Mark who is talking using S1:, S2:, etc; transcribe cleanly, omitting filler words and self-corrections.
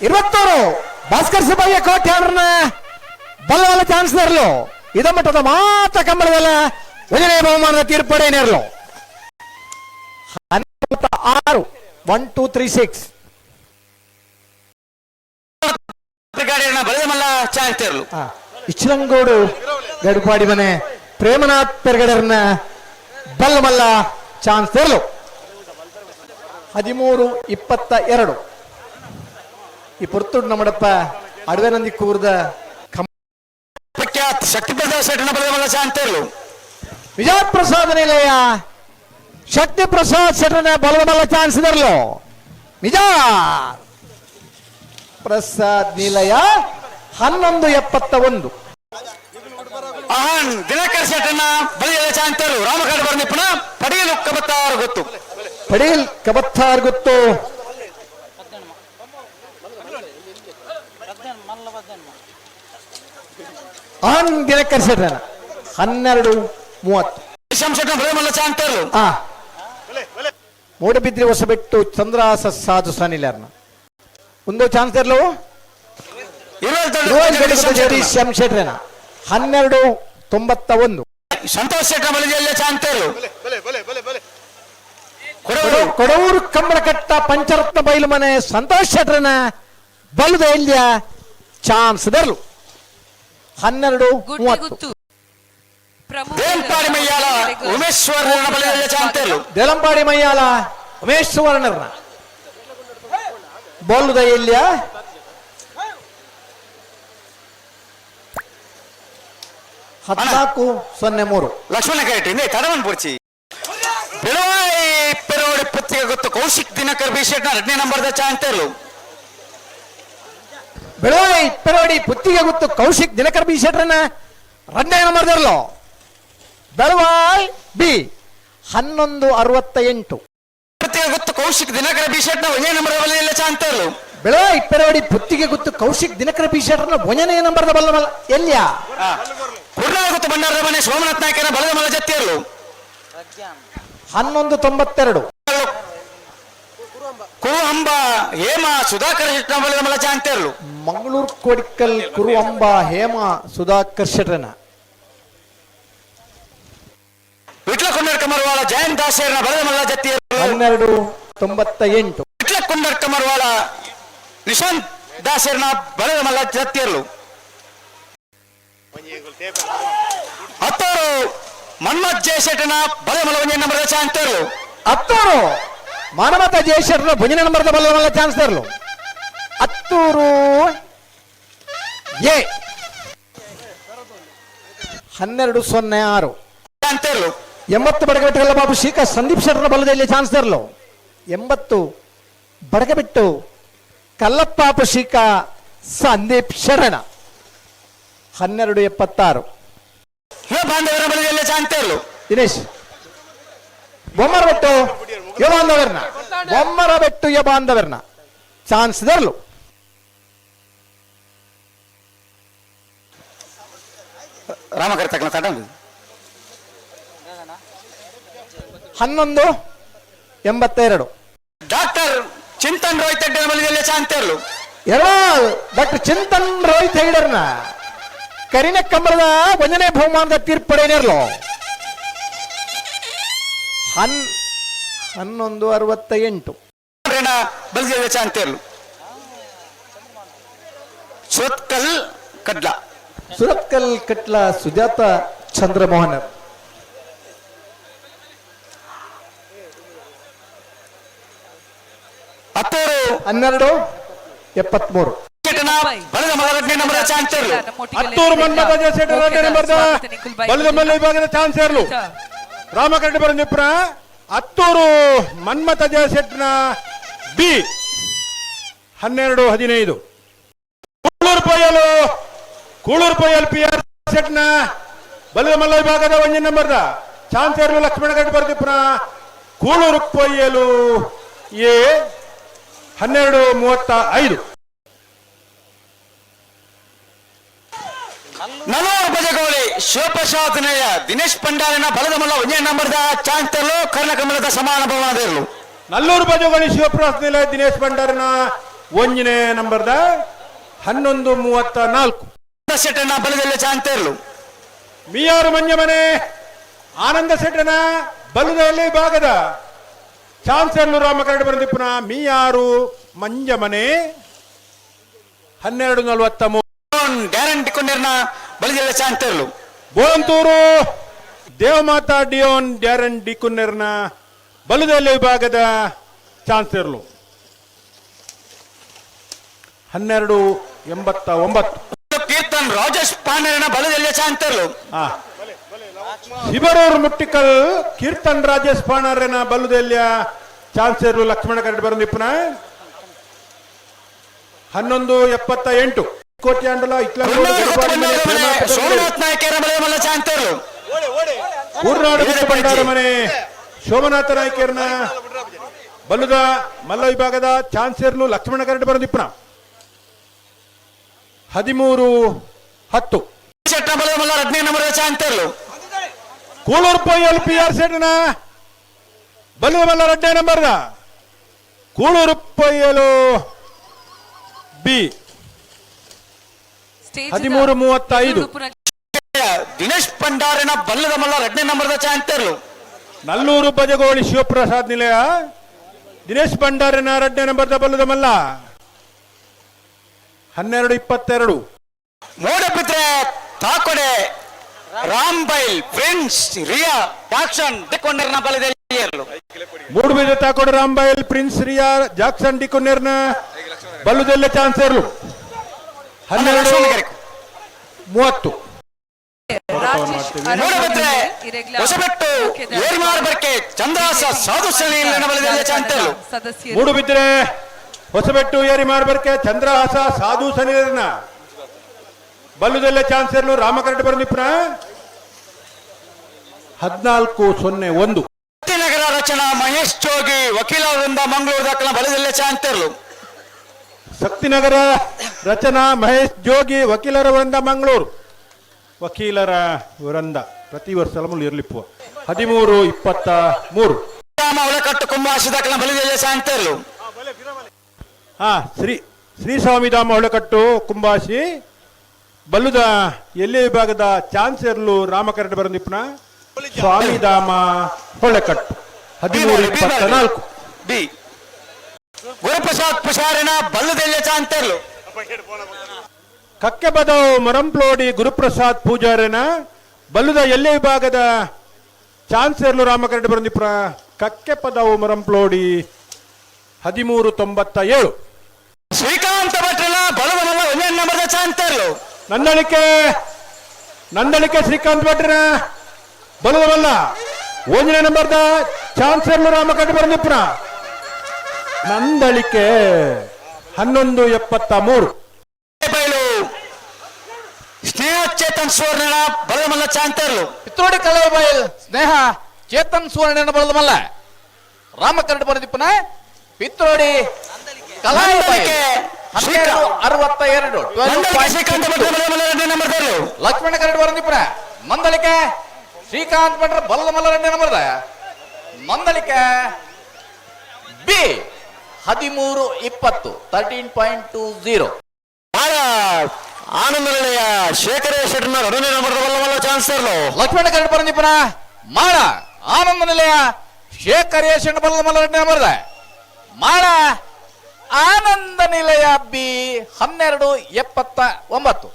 S1: ಇರುವತ್ತೂರು ಭಾಸ್ಕರ್ ಸುಬ್ಬಯ್ಯ ಕೋಟೆ ಅವ್ರನ್ನ ಬಲ್ಲವಲ್ಲ ಚಾನ್ಸ್ಲರ್ಲು ಇದಮಟ್ಟದ ಮಾತ ಕಂಬಳದಲ್ಲ ಒಂದನೇ ಬಹುಮಾನದ ತೀರ್ಪಡೇನಿರಲು 6 1 2 3 6.
S2: ಬ್ರಿಗಾಡಿಯರ್ನ ಬಲದಮಲ್ಲ ಚಾನ್ಸರ್ಲು.
S1: ಇಚ್ಚಲಂಗೋಡು ಗಡುಪಾಡಿ ಮನೆ ಪ್ರೇಮನಾಥ್ ಪೆರ್ಗಡರ್ನ ಬಲ್ಲಮಲ್ಲ ಚಾನ್ಸ್ ತೆರಲು 13:22. ಈ ಪುರ್ತುಡ್ ನಮ್ಮಡಪ್ಪ ಅಡವೆನಂದಿ ಕೂರ್ದ
S2: ಪ್ರಖ್ಯಾತ್ ಶಕ್ತಿ ಪ್ರಸಾದ್ ಶೆಟ್ಟನ ಬಲದಮಲ್ಲ ಚಾನ್ಸರ್ಲು.
S1: ವಿಜಯ ಪ್ರಸಾದ್ ನಿಲಯ ಶಕ್ತಿ ಪ್ರಸಾದ್ ಶೆಟ್ಟನ ಬಲಮಲ್ಲ ಚಾನ್ಸ್ ತೆರಲು ನಿಜ ಪ್ರಸಾದ್ ನಿಲಯ 11:71.
S2: ಅಹನ್ ದಿನಕರ್ ಶೆಟ್ಟನ ಬಲಿಯದ ಚಾನ್ಸರ್ಲು. ರಾಮಕಾಡ ಬರ್ನಿಪ್ಪನ ಪಡೆಯಲು ಕಬತ್ತಾರು ಗೊತ್ತು.
S1: ಪಡೇಲ್ ಕಬತ್ತಾರ್ ಗೊತ್ತು. ಆನ್ ದಿನಕರ್ ಶೆಟ್ಟನ 12:30.
S2: ಶ್ಯಾಮ್ ಶೆಟ್ಟನ ಬಲದಮಲ್ಲ ಚಾನ್ಸರ್ಲು.
S1: ಆ ಮೂಡಬಿದ್ರಿ ಹೊಸಬೆಟ್ಟು ಚಂದ್ರಾಸ ಸಾಧು ಸನಿಲರ್ನ ಒಂದು ಚಾನ್ಸ್ ಇರ್ಲು. ಜಗದೀಶ್ ಎಂ ಶೆಟ್ರನ 12:91.
S2: ಸಂತೋಷ್ ಶೆಟ್ಟನ ಬಲಿಯಲ್ಲಿ ಚಾನ್ಸರ್ಲು.
S1: ಕೊಡವೂರು ಕಂಬಳಕಟ್ಟ ಪಂಚರತ್ನ ಬೈಲು ಮನೆ ಸಂತೋಷ್ ಶೆಟ್ರನ ಬಲದ ಎಲ್ಲಿಯ ಚಾನ್ಸ್ ದರ್ಲು 12:30.
S3: ಗುಟ್ಟು
S2: ದೇಂಪಾಡಿ ಮಯ್ಯಾಲ ಉಮೇಶ್ವರನ ಬಲಿಯಲ್ಲಿ ಚಾನ್ಸರ್ಲು.
S1: ದೇಲಂಪಾಡಿ ಮಯ್ಯಾಲ ಉಮೇಶ್ ಸುವರ್ಣರ್ನ ಬೋಲುದ ಎಲ್ಲಿಯ 14:03.
S2: ಲಕ್ಷ್ಮಣ ಕರೆಕ್ಟ್ ಇಂದೇ ತಡವನ್ ಪುರ್ಚಿ. ಬೆಳವಾಯಿ ಪೆರೋಡಿ ಪತ್ರಿಕೆ ಗೊತ್ತು ಕೌಶಿಕ್ ದಿನಕರ್ ಬಿ ಶೆಟ್ನ ಎರಡನೇ ನಂಬರ್ದ ಚಾನ್ಸರ್ಲು.
S1: ಬೆಳವಾಯಿ ಪೆರೋಡಿ ಪುತ್ತಿಗೆ ಗೊತ್ತು ಕೌಶಿಕ್ ದಿನಕರ್ ಬಿ ಶೆಟ್ರನ್ನ ಎರಡನೇ ನಂಬರ್ದರ್ಲು ಬೆಳವಾಯ್ ಬಿ 11:68.
S2: ಪತ್ರಿಕೆ ಗೊತ್ತು ಕೌಶಿಕ್ ದಿನಕರ ಬಿ ಶೆಟ್ನ ಒಂದೇ ನಂಬರ್ ಬಲಿಯಲ್ಲಿ ಚಾನ್ಸರ್ಲು.
S1: ಬೆಳವಾಯಿ ಪೆರೋಡಿ ಪುತ್ತಿಗೆ ಗೊತ್ತು ಕೌಶಿಕ್ ದಿನಕರ ಬಿ ಶೆಟ್ರನ್ನ ಒಂದನೇ ನಂಬರ್ದ ಬಲ್ಲ ಬಲ್ಲ ಎಲ್ಲಿಯ
S2: ಕುರ್ನಾಳ ಗೊತ್ತು ಭಂಡಾರದ ಮನೆ ಸೋಮನಾಥ್ ನಾಯಕನ ಬಲದ ಮಲ ಜತ್ತಿಯರ್ಲು.
S1: 11:92.
S2: ಕುರುಹಂಬ ಹೇಮ ಸುಧಾಕರ ಶೆಟ್ನ ಬಲದ ಮಲ ಚಾನ್ಸರ್ಲು.
S1: ಮಂಗಳೂರು ಕೋಡಿಕಲ್ ಕುರುವಂಬ ಹೇಮ ಸುಧಾಕರ್ ಶೆಟ್ರನ
S2: ವಿಟ್ಲ ಕೊಂಡರ್ ಕಮರ್ವಾಳ ಜಯಂತ್ ದಾಸೇರ್ನ ಬಲದ ಮಲ್ಲ ಜತ್ತಿಯರ್ಲು.
S1: 12:98.
S2: ವಿಟ್ಲ ಕೊಂಡರ್ ಕಮರ್ವಾಳ ನಿಶಾಂತ್ ದಾಸೇರ್ನ ಬಲದ ಮಲ್ಲ ಜತ್ತಿಯರ್ಲು. ಹತ್ತೋರು ಮನ್ಮಥ್ ಜಯಶೆಟ್ಟನ ಬಲದ ಮಲ್ಲ ಒಂದೇ ನಂಬರ್ದ ಚಾನ್ಸರ್ಲು.
S1: ಹತ್ತೂರು ಮಾನವತ ಜಯಶೆಟ್ರನ ಭುಜನ ನಂಬರ್ದ ಬಲ್ಲ ಮಲ್ಲ ಚಾನ್ಸ್ ತರಲು ಹತ್ತೂರು ಎ 12:06.
S2: ಚಾನ್ಸರ್ಲು.
S1: 80 ಬಡಗಬೆಟ್ಟುಗಳ ಬಾಬು ಶ್ರೀಕಾ ಸಂದೀಪ್ ಶೆಟ್ಟರ ಬಲದಲ್ಲಿ ಚಾನ್ಸ್ ತರಲು 80 ಬಡಗಬೆಟ್ಟು ಕಲ್ಲಪ್ಪಾಪು ಶ್ರೀಕಾ ಸಂದೀಪ್ ಶರಣ 12:76.
S2: ಯುವ ಬಾಂಧವರ ಬಲದಲ್ಲಿ ಚಾನ್ಸರ್ಲು.
S1: ದಿನೇಶ್ ಬೊಮ್ಮರಬೆಟ್ಟು ಯುವ ಬಾಂಧವರ್ನ ಬೊಮ್ಮರಬೆಟ್ಟು ಯುವ ಬಾಂಧವರ್ನ ಚಾನ್ಸ್ ತರಲು
S2: ರಾಮಕರ ತಕ್ಕನ ತಡ
S1: 11:82.
S2: ಡಾಕ್ಟರ್ ಚಿಂತನ್ ರೋಹಿತ್ ಹೆಗ್ಡೆ ಬಲದಲ್ಲಿ ಚಾನ್ಸರ್ಲು.
S1: ಎರವಾಲ್ ಡಾಕ್ಟರ್ ಚಿಂತನ್ ರೋಹಿತ್ ಹೆಗ್ಡರ್ನ ಕರಿನ ಕಂಬಳದ ಒಂದನೇ ಬಹುಮಾನದ ತೀರ್ಪಡೇನಿರ್ಲು 11:68.
S2: ಬಲದಲ್ಲಿ ಚಾನ್ಸರ್ಲು. ಸುರತ್ಕಲ್ ಕಡ್ಲ
S1: ಸುರತ್ಕಲ್ ಕಟ್ಲ ಸುಜಾತ ಚಂದ್ರಮೋಹನ್
S2: ಹತ್ತೂರು
S1: 12:73.
S2: ಶೆಟ್ಟನ ಬಲದ ಮಲರಡ್ನೇ ನಂಬರ್ ಚಾನ್ಸರ್ಲು.
S4: ಹತ್ತೂರು ಮನ್ಮಥ ಜಯಶೆಟ್ಟರ ಎರಡನೇ ನಂಬರ್ದ ಬಲದ ಮಲ್ಲ ವಿಭಾಗದ ಚಾನ್ಸರ್ಲು. ರಾಮಕರಣ ಬರಂದಿಪ್ರ ಹತ್ತೂರು ಮನ್ಮಥ ಜಯಶೆಟ್ಟನ ಬಿ 12:15. ಕೂಳೂರು ಪೊಯ್ಯಲು ಕೂಳೂರು ಪೊಯ್ಯಲ್ ಪಿ ಆರ್ ಸೆಟ್ನ ಬಲದ ಮಲ್ಲ ವಿಭಾಗದ ಒಂಜಿ ನಂಬರ್ದ ಚಾನ್ಸರ್ಲು. ಲಕ್ಷ್ಮಣ ಗಡ್ಡ ಬರ್ದಿಪ್ರ ಕೂಳೂರು ಪೊಯ್ಯಲು ಎ 12:35.
S2: ನಲೂರು ಬಜಗೋಳಿ ಶಿವಪ್ರಸಾದ್ ನೇಯ ದಿನೇಶ್ ಪಂಡಾರಿನ ಬಲದ ಮಲ್ಲ ಒಂಜೇ ನಂಬರ್ದ ಚಾನ್ಸರ್ಲು. ಕರ್ಣಕಮಲದ ಸಮಾನ ಭವನದಿರಲು.
S4: ನಲ್ಲೂರು ಬಜಗೋಳಿ ಶಿವಪ್ರಸಾದ್ ನಿಲಯ ದಿನೇಶ್ ಭಂಡಾರನ ಒಂಜನೇ ನಂಬರ್ದ 11:34.
S2: ಶೆಟ್ಟನ ಬಲದೆಲ್ಲ ಚಾಂತೇರ್ಲು.
S4: ಮಿಯಾರು ಮಂಜಮನೆ ಆನಂದ ಶೆಟ್ಟನ ಬಲುದೆಯಲ್ಲಿ ಭಾಗದ ಚಾನ್ಸರ್ಲು ರಾಮಕರಡು ಬರೆದಿಪ್ಪನ ಮಿಯಾರು ಮಂಜಮನೆ 12:43.
S2: ಗ್ಯಾರಂಟಿ ಕೊಂಡಿರ್ನ ಬಲದೆಲ್ಲ ಚಾಂತೇರ್ಲು.
S4: ಬೋಳಂತೂರು ದೇವಮಾತಾ ಡಿಯೋನ್ ಡ್ಯಾರನ್ ಡಿಕುನ್ನೆರ್ನ ಬಲುದೆಲ್ಲಿ ವಿಭಾಗದ ಚಾನ್ಸರ್ಲು 12:89.
S2: ಕೀರ್ತನ್ ರಾಜೇಶ್ ಪಾಂಡೇರನ ಬಲದೆಲ್ಲ ಚಾಂತೇರ್ಲು.
S4: ಶಿಬರೂರು ಮುಟ್ಟಿಕಲ್ ಕೀರ್ತನ್ ರಾಜೇಶ್ ಪಾಣಾರನ ಬಲುದೆಲ್ಯ ಚಾನ್ಸರ್ಲು ಲಕ್ಷ್ಮಣ ಕರಡ್ ಬರಂದಿಪ್ಪನ 11:78. ಕೋಟಿ ಅಂಡಲ
S2: ಸೋಮನಾಥ್ ನಾಯಕರ ಬಲದಮಲ್ಲ ಚಾಂತೇರ್ಲು.
S4: ಊರ್ನಾಡು ಭಂಡಾರ ಮನೆ ಶೋಭನಾಥ ನಾಯ್ಕರ್ನ ಬಲ್ಲುದ ಮಲ್ಲ ವಿಭಾಗದ ಚಾನ್ಸರ್ಲು ಲಕ್ಷ್ಮಣ ಕರಡ್ ಬರಂದಿಪ್ಪನ 13:10.
S2: ಶೆಟ್ಟನ ಬಲದಮಲ್ಲ 15 ನಂಬರ್ ಚಾಂತೇರ್ಲು.
S4: ಕೂಳೂರು ಪೊಯ್ಯಲ್ ಪಿ ಆರ್ ಶೆಟ್ಟನ ಬಲ್ಲುದ ಮಲ್ಲ 2ನೇ ನಂಬರ್ದ ಕೂಳೂರು ಪೊಯ್ಯಲು ಬಿ 13:35.
S2: ದಿನೇಶ್ ಭಂಡಾರನ ಬಲ್ಲದ ಮಲ್ಲ 2ನೇ ನಂಬರ್ದ ಚಾಂತೇರ್ಲು.
S4: ನಲ್ಲೂರು ಬಜಗೋಳಿ ಶಿವಪ್ರಸಾದ್ ನಿಲಯ ದಿನೇಶ್ ಭಂಡಾರನ 2ನೇ ನಂಬರ್ದ ಬಲ್ಲದ ಮಲ್ಲ 12:22.
S2: ಮೂಡಬಿದ್ರೆ ತಾಕೊಡೆ ರಾಂಬೈಲ್ ಪ್ರಿನ್ಸ್ ರಿಯಾ ಜಾಕ್ಸನ್ ಡಿಕೊಂಡರ್ನ ಬಲದಲ್ಲಿ.
S4: ಮೂಡುಬಿದ್ರೆ ತಾಕೋಡು ರಾಂಬೈಲ್ ಪ್ರಿನ್ಸ್ ರಿಯಾ ಜಾಕ್ಸನ್ ಡಿಕೊನ್ನೇರ್ನ ಬಲ್ಲುದೆಲ್ಲ ಚಾನ್ಸರ್ಲು 12:30.
S2: ಮೂಡಬಿದ್ರೆ ಹೊಸಬೆಟ್ಟು ಏರ್ಮಾರ್ ಬರ್ಕೆ ಚಂದ್ರಾಸ ಸಾಧು ಸಲಿನ ಬಲದಲ್ಲಿ ಚಾಂತೇರ್ಲು.
S3: ಸದಸ್ಯರು
S4: ಮೂಡುಬಿದ್ರೆ ಹೊಸಬೆಟ್ಟು ಏರಿ ಮಾರ್ಬರ್ಕೆ ಚಂದ್ರಹಾಸ ಸಾಧು ಸನಿರನ ಬಲ್ಲುದೆಲ್ಲ ಚಾನ್ಸರ್ಲು ರಾಮಕರಟ ಬರನಿಪ್ನ 14:01.
S2: ನಗರ ರಚನಾ ಮಹೇಶ್ ಜೋಗಿ ವಕೀಲ ವೃಂದ ಮಂಗಳೂರು ದಾಖಲ ಬಲದಲ್ಲೇ ಚಾಂತೇರ್ಲು.
S4: ಶಕ್ತಿನಗರ ರಚನಾ ಮಹೇಶ್ ಜೋಗಿ ವಕೀಲರ ವೃಂದ ಮಂಗಳೂರು ವಕೀಲರ ವೃಂದ ಪ್ರತಿ ವರ್ಷ ಇರ್ಲಿಪ್ಪು 13:23.
S2: ರಾಮ ಒಳಕಟ್ಟು ಕುಂಬಾಸಿ ದಾಖಲ ಬಲದಲ್ಲೇ ಚಾಂತೇರ್ಲು.
S4: ಹಾ ಶ್ರೀ ಶ್ರೀ ಸ್ವಾಮಿಧಾಮ ಹೊಳಕಟ್ಟು ಕುಂಬಾಸಿ ಬಲ್ಲುದ ಎಲ್ಲಿ ವಿಭಾಗದ ಚಾನ್ಸರ್ಲು ರಾಮಕರಟ ಬರಂದಿಪ್ಪನ ಸ್ವಾಮಿಧಾಮ ಹೊಳೆಕಟ್ಟು 13:24.
S2: ಬಿ ಗುರುಪ್ರಸಾದ್ ಪುಷಾರಿನ ಬಲ್ಲದೆಲ್ಲೆ ಚಾಂತೇರ್ಲು.
S4: ಕಕ್ಕೆಬದವ್ ಮರಂಪ್ಲೋಡಿ ಗುರುಪ್ರಸಾದ್ ಪೂಜಾರಿನ ಬಲ್ಲುದ ಎಲ್ಲೆ ವಿಭಾಗದ ಚಾನ್ಸರ್ಲು ರಾಮಕರಟ ಬರಂದಿಪ್ಪನ ಕಕ್ಕೆಪದವು ಮರಂಪ್ಲೋಡಿ 13:97.
S2: ಶ್ರೀಕಾಂತ ಭಟ್ರನ ಬಲದ ಒಂದೇ ನಂಬರ್ದ ಚಾಂತೇರ್ಲು.
S4: ನಂದಳಿಕೆ ನಂದಳಿಕೆ ಶ್ರೀಕಾಂತ್ ಭಟ್ರನ ಬಲದವಲ್ಲ ಒಂದನೇ ನಂಬರ್ದ ಚಾನ್ಸರ್ಲು ರಾಮಕಟ್ಟ ಬರಂದಿಪ್ಪನ ನಂದಳಿಕೆ 11:73.
S2: ಬಯಲು ಸ್ನೇಹ ಚೇತನ್ ಸುವರ್ಣ ಬಲಮಲ್ಲ ಚಾಂತೇರ್ಲು.
S5: ಪಿತ್ರೋಡಿ ಕಲಬೈಲ್ ಸ್ನೇಹ ಚೇತನ್ ಸುವರ್ಣ ಬಲದಮಲ್ಲ ರಾಮಕರಡು ಬರದಿಪ್ಪನ ಪಿತ್ರೋಡಿ ಕಲಾಯಿಬೈಲ್ 12:62.
S2: ನಂದಳಿಕೆ ಶ್ರೀಕಾಂತ ಭಟ್ರ ಬಲಮಲ್ಲ 2ನೇ ನಂಬರ್ದಲ್ಲೂ.
S5: ಲಕ್ಷ್ಮಣ ಕರಡು ಬರಂದಿಪ್ಪನ ನಂದಳಿಕೆ ಶ್ರೀಕಾಂತ್ ಭಟ್ರ ಬಲದಮಲ್ಲ 2ನೇ ನಂಬರ್ದ ನಂದಳಿಕೆ ಬಿ 13:20 13.20.
S2: ಬಾಳ ಆನಂದ ನಿಲಯ ಶೇಖರ ಶೆಟ್ಟನ 2ನೇ ನಂಬರ್ದ ಬಲಮಲ್ಲ ಚಾನ್ಸರ್ಲು.
S5: ಲಕ್ಷ್ಮಣ ಕರಡು ಬರಂದಿಪ್ಪನ ಮಾಳ ಆನಂದ ನಿಲಯ ಶೇಖರ್ ಶೆಟ್ಟ ಬಲದಮಲ್ಲ 2ನೇ ನಂಬರ್ದ ಮಾಳ ಆನಂದ ನಿಲಯ ಬಿ 12:79.